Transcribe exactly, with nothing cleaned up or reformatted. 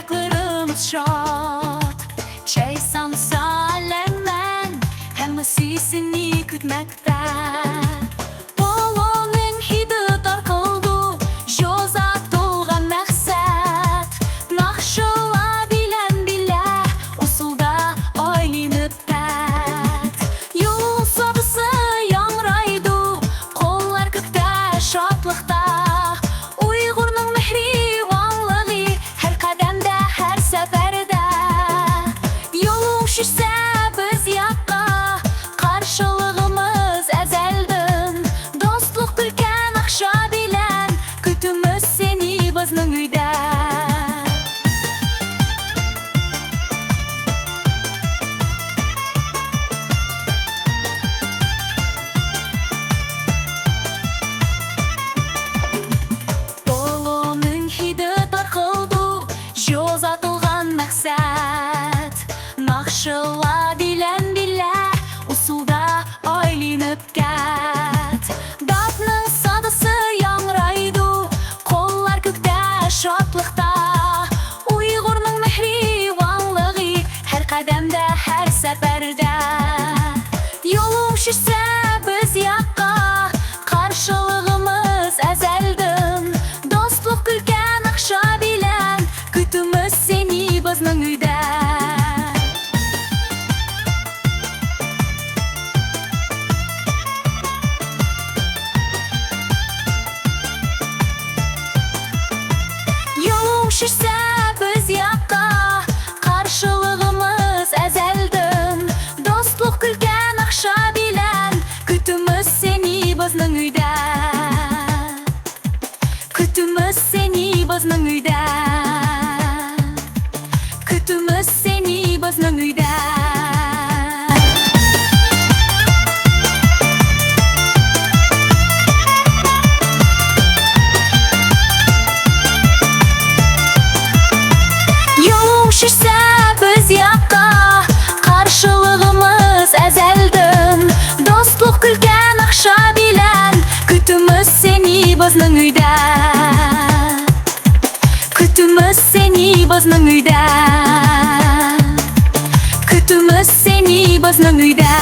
قىرىمىز شاد، چايسام سالەممەن، ھەممىسى سېنى كۈتمەكتە. پولونىڭ ھىدى تارقىلىدۇ، جوزا تولغان مەقسەت. ناخشىلار بىلەن بىللە، ئۇسسۇلدا ئايلىنىپ پەت. يولنىڭ سادىسى ياڭرايدۇ، قوللار كۆكتە شادلىقتا. ئۇيغۇرنىڭ مېھرىۋانلىقى ھەر قەدەمدە، ھەر سەپەردە. يولۇڭ چۈشسە بىز ياققا، قارشىلىقىمىز ئەزەلدىن. دوستلۇق، كۈلكە، ناخشا بىلەن، كۈتىمىز سېنى بىزنىڭ ئۆيدە. پولونىڭ ھىدى تارقىلىدۇ، جوزا تولغان مەقسەت. ناخشىلار بىلەن بىللە، ئۇسسۇلدا ئايلىنىپ كەت. داپنىڭ سادىسى ياڭرايدۇ، قوللار كۆكتە شادلىقتا. ئۇيغۇرنىڭ مېھرىۋانلىقى ھەر قەدەمدە، ھەر سەپەردە. يولۇڭ چۈشسە بىز ياققا، قارشىلىقىمىز ئەزەلدىن. دوستلۇق، كۈلكە، ناخشا بىلەن، كۈتىمىز سېنى بىزنىڭ ئۆيدە. يولۇڭ چۈشسە بىز ياققا، قارشىلىقىمىز ئەزەلدىن. دوستلۇق، كۈلكە، ناخشا بىلەن، كۈتىمىز سېنى بىزنىڭ ئۆيدە. كۈتىمىز سېنى بىزنىڭ ئۆيدە. كۈتىمىز سېنى بىزنىڭ ئۆيدە. يولۇڭ چۈشسە بىز ياققا، قارشىلىقىمىز ئەزەلدىن. دوستلۇق، كۈلكە، ناخشا بىلەن، كۈتىمىز سېنى بىزنىڭ ئۆيدە. كۈتىمىز سېنى بىزنىڭ ئۆيدە. كۈتىمىز سېنى بىزنىڭ ئۆيدە.